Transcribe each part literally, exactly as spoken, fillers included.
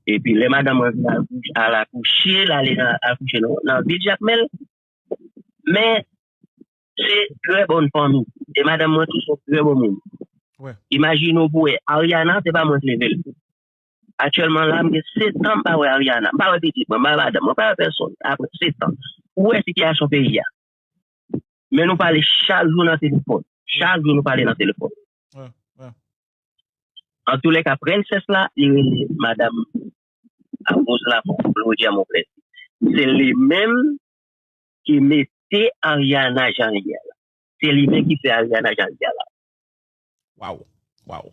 Epi lè madanm mwen vin al kouche, al akouche, l ale nan, al kouche nan, nan vil Jakmèl. Men, se trè bòn fanmi. E madanm mwen tou se yon trè bon moun. Imajine w pou wè, Ariana, se pa mwen k leve l. Aktyèlman la, m gen sèt an m pa wè Ariana. M pa wè pitit mwen, m pa wè madanm mwen, m pa wè pèsonn. Apre sèt an. Ou wè sitiyasyon peyi a. Men nou pale chak jou nan telefòn. Chak jou nou pale nan telefòn. Antoulèka, prensès la, li rele madanm Rose Lafont, Claudia Monplessis. Se li menm ki mete Ariana jan li ye a la. Se li menm ki fè Ariana jan li ye a la. Waw, waw.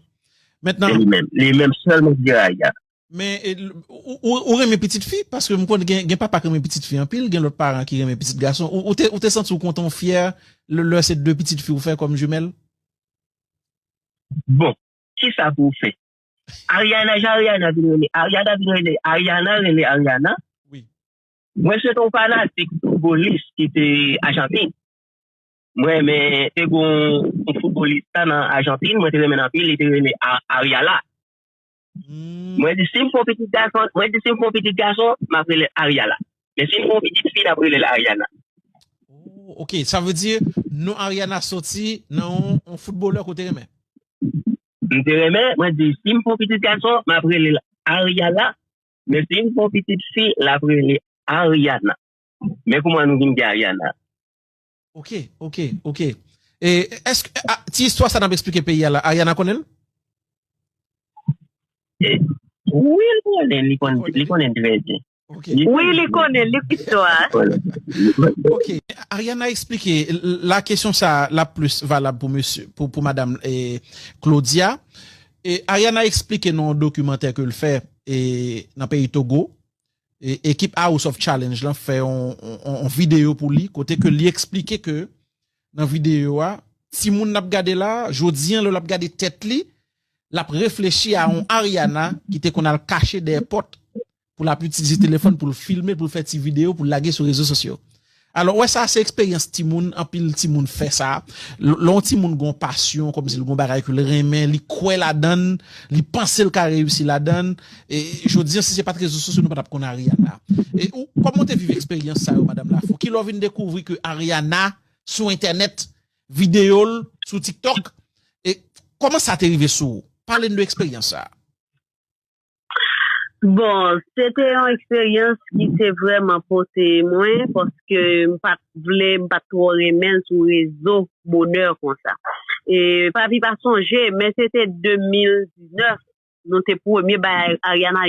Mentnan, se li menm. Li menm sèlman ki jere Ariana. Men, ou, ou, ou renmen pitit fi? Paske m konn gen, gen papa ki renmen pitit fi anpil, gen lòt paran ki renmen pitit gason. Ou, ou, te, ou te santi w kontan, w fyè, lè, lè se de pitit fi ou fè kòm jimèl? Bon, kisa pou w fè? Ariana, jan Ariana vin rele, Ariana vin rele, Ariana rele Ariana. Mwen se te yon fanatik foutbolis ki te Ajantin. Mwen renmen, te gen yon foutbolis ta nan Ajantin, mwen te renmen anpil, li te rele Ariala. Mwen di, si m fè yon pitit gason, mwen di, si m fè yon pitit gason, m ap rele Ariala. Men si m fè yon pitit fi, n ap rele l Ariana. Oh, ok, sa vle di, non Ariana soti nan yon, yon foutbolè ke w te renmen? M te renmen, mwen di, si m fè yon pitit gason, m ap rele l Ariala. Men si m fè yon pitit fi, l ap rele Ariana. Men kouman nou vin gen Ariana. Ok, ok, ok. E, èske, a, ti istwa sa n ap eksplike peyi a la, Ariana konnen l? Wi, l konnen, li konnen, li konnen trè byen. Wi, li konnen, li istwa. Ok, Ariana eksplike, la kesyon sa la plis valab pou mesye, pou, pou madanm eh, Claudia. E Ariana eksplike nan yon dokimantè ke l fè eh, nan peyi Togo. E, ekip House of Challenge lan fè yon, yon, yon videyo pou li, kote ke li eksplike ke nan videyo a, timoun n ap gade la, jodi an, lè l ap gade tèt li, l ap reflechi a yon Ariana ki te konn al kache dèyè pòt pou l ap itilize telefòn pou l filme, pou l fè ti videyo, pou l lage sou rezo sosyo. Alò, wè sa se eksperyans timoun, anpil timoun fè sa. Lè yon timoun gon pasyon, kòmsi l gon bagay ke l renmen, li kwè ladann, li panse l ka reyisi ladann. E jodi an, si se pa t rezo sosyo, nou pa t ap konn Ariana. E ou, kòman w te viv eksperyans sa yo, madanm Lafo? Kilè w vin dekouvri ke Ariana sou entènèt, videyo l sou TikTok? E kòman sa te rive sou ou? Pale n de eksperyans sa. Bon, se te yon eksperyans ki te vrèman pote mwen, paske m pa t vle, m pa t twò renmen l sou rezo bonè konsa. E pa pi pa sonje, men se te de mil diznèf, nou te premye bay Ariana